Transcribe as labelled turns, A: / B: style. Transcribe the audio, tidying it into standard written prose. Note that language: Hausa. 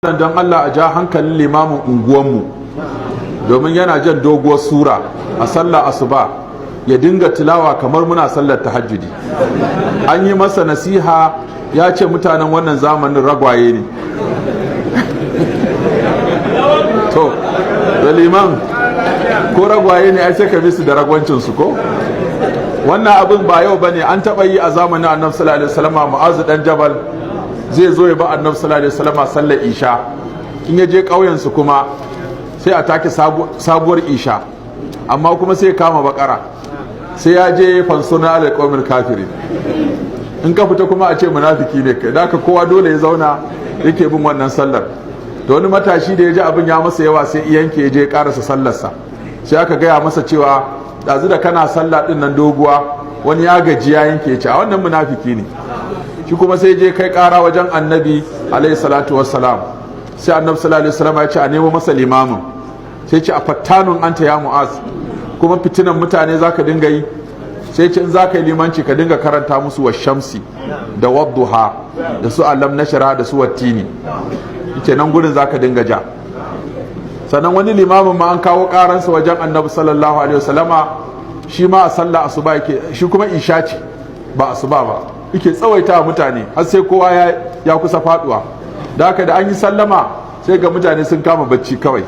A: Don Allah a ja hankalin limamin unguwanmu, domin yana jan doguwar sura a sallah asuba, ya dinga tilawa kamar muna sallar tahajjudi. An yi masa nasiha, ya ce mutanen wannan zamanin ragwaye ne. To, da liman ko ragwaye ne, ai sai ka bisu da ragwancinsu ko? Wannan abin ba yau bane, an taɓa yi a zamanin Annabi sallallahu alaihi wasallam. Mu'azu dan Jabal zai zo ya ba Annabi sallallahu alaihi wasallam sallar isha. In ya je ƙauyen su kuma sai a take sabuwar isha, amma kuma sai kama Bakara, sai ya je فانصرنا على القوم الكافرين. In ka fita kuma a ce munafiki ne kai. Da kowa dole ya zauna yake bin wannan sallar. Da wani matashi da ya ji abin ya masa yawa, sai yanke ya je karasa sallarsa. Sai aka gaya masa cewa ɗazu da kana sallah ɗin nan doguwa, wani ya gaji ya yanke. Ya ce a wannan munafiki ne shi. Kuma sai je kai ƙara wajen Annabi alaihi salatu wassalam. Sai Annabi sallallahu alaihi wasallam ya ce a nemo masa limamin. Sai ce, أفتان أنت يا معاذ? Kuma fitinan mutane zaka dinga yi? Sai ce in zaka yi limanci, ka dinga karanta musu والشمس da والضحى da su ألم نشرح da su والتين. Ce nan gurin zaka dinga ja. Sannan wani limamin ma an kawo karansa wajen Annabi sallallahu alaihi wasallama. Shi ma a sallah asuba yake, shi kuma isha ce ba asuba ba, yake tsawaita mutane har sai kowa ya kusa faduwa. Da haka da an yi sallama, sai ga mutane sun kama bacci kawai.